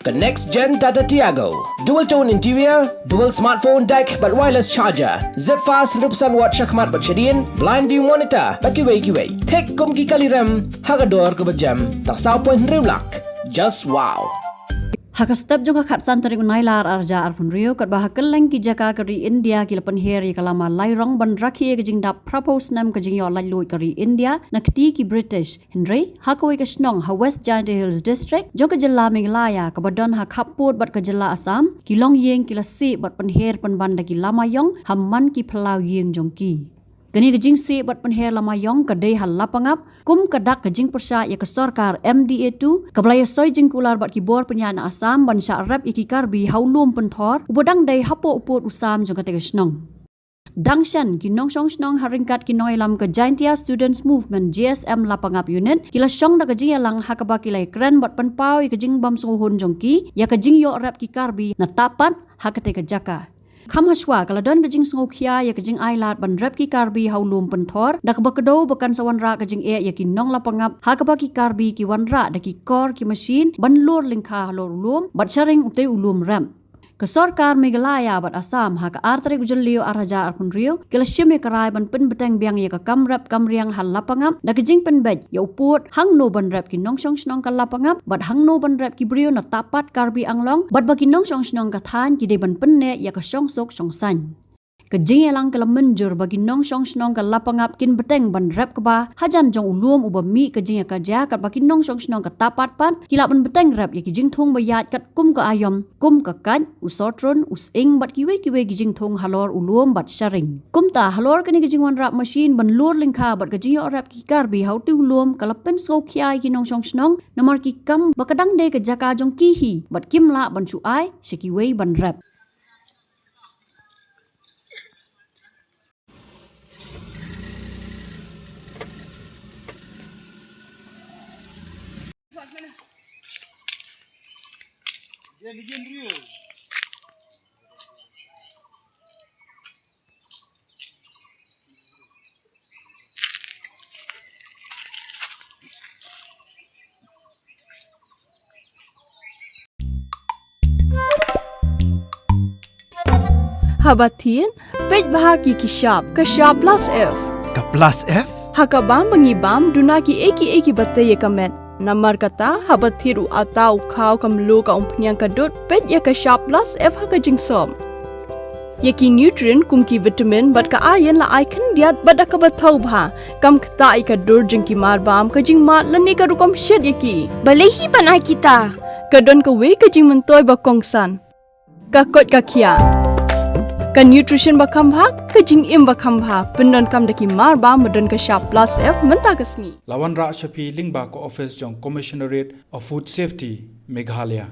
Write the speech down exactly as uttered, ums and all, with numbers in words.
Ka next gen Tata Tiago. Dual tone interior, dual smartphone deck bad wireless charger. Zip fast hynriew percent watt shakhmat bad shadien, blind view monitor bad kiwei kiwei. Thik kum ki kali rem ha ka dor kaba jem tang saw point hynriew lak. Just wow. Ha ka step jong ka khatsan tarik u Nailar arhajar arphew hynriew, katba ha kylleng ki jaka ka ri India ki la pynher ïa ka lama lairong ban rakhe ïa ka jingdap phraphew snem ka jingïoh laitluid ka ri India na kti ki British. Hynrei ha kawei ka shnong ha West Jaintia Hills District jong ka jylla Meghalaya kaba don ha khappud bad ka jylla Assam, ki longïing ki la sieh bad pynher pynban da ki lama ïong ha man ki phyllaw ïing jong ki. Kane ka jingsieh bad pynher lama ïong ka dei ha Lapangap, kum ka dak ka jingpyrshah ïa ka sorkar M D A two kaba la ïasoi jingkular bad ki bor pynïaid na Assam ban shah rep ïa ki Karbi ha u lum pynthor uba dang dei hapoh u pud u sam jong kata ka shnong. Dang shen, ki nongshong shnong ha ryngkat ki nongïalam ka Jaintia Students Movement, J S M Lapangap Unit, ki la shong da ka jingïalang ha kaba ki la ïakren bad pynpaw ïa ka jingbym sngewhun jong ki ïa ka jingïoh rep ki Karbi na tap pat ha kata ka jaka. Kham hashwa ka la don ka jingsngewkhia ïa ka jingailad ban rep ki Karbi ha u lum pynthor, da kaba kdew ba kan sa wanrah ka jingeh ïa ki nong Lapangap ha kaba ki Karbi ki wanrah da ki kor ki machine ban lur lyngkha halor u lum bad sharing utei u lum rep. Ka sorkar Meghalaya bad Assam ha ka ar tarik u Jylliew arhajar arphew hynriew ki la shim ïa ka rai ban pynbteng biang ïa ka kam rep kam riang ha Lapangap da ka jingpynbeit ïa u pud hangno ban rep ki nongshong shnong ka Lapangap bad hangno ban rep ki briew na tap pat Karbi Anglong bad ba ki nongshong shnong ka thaiñ ki dei ban pynneh ïa ka shongsuk shongsaiñ. Ka jingïalang ka la mynjur ba ki nongshong shnong ka Lapangap kin bteng ban rep kba hajan jong u lum uba mih ka jingïakajia, katba ki nongshong shnong ka tap pat pat ki lah ban bteng rep ïa ki jingthung ba ïaid katkum ka aïom, kum ka kait, u sotrun, u sying bad kiwei kiwei ki jingthung halor u lum bad sharing. Kumta halor kane ka jingwanrah machine ban lur lyngkha bad ka jingïoh rep ki Karbi ha utei u lum ka la pynsngewkhia ïa ki nongshong shnong namar ki kam ba ka dang dei ka jaka jong ki hi bad kim lah ban shu ai sha kiwei ban rep. Haba thied, peit bha ki ki shap, ka shap plus F. Ka plus F? Ha ka bam ba ngi bam, duna ki ei ki ei kiba tei ïa ka met. Namar kata, haba thied u atta, u khaw, ka mluh, ka umphniang, ka dud, peit ïa ka shap plus F ha ka jingsop. Ïa ki nutrient kum ki vitamin bad ka iron la ai khyndiat bad da kaba thaw bha. Kam ktah ïa ka dur jong ki marbam, ka jingmad lane ka rukom shet ïa ki. Balei hi ban ai kita? Ka don kawei ka jingmyntoi ba kongsan. Ka koit ka khiah. Ka nutrition ba kham bha, ka jingim ba kham bha. Pyndonkam da ki marbam ba don ka shap plus F mynta ka sngi. La wanrah sha phi lyngba ka office jong Commissionerate of Food Safety, Meghalaya.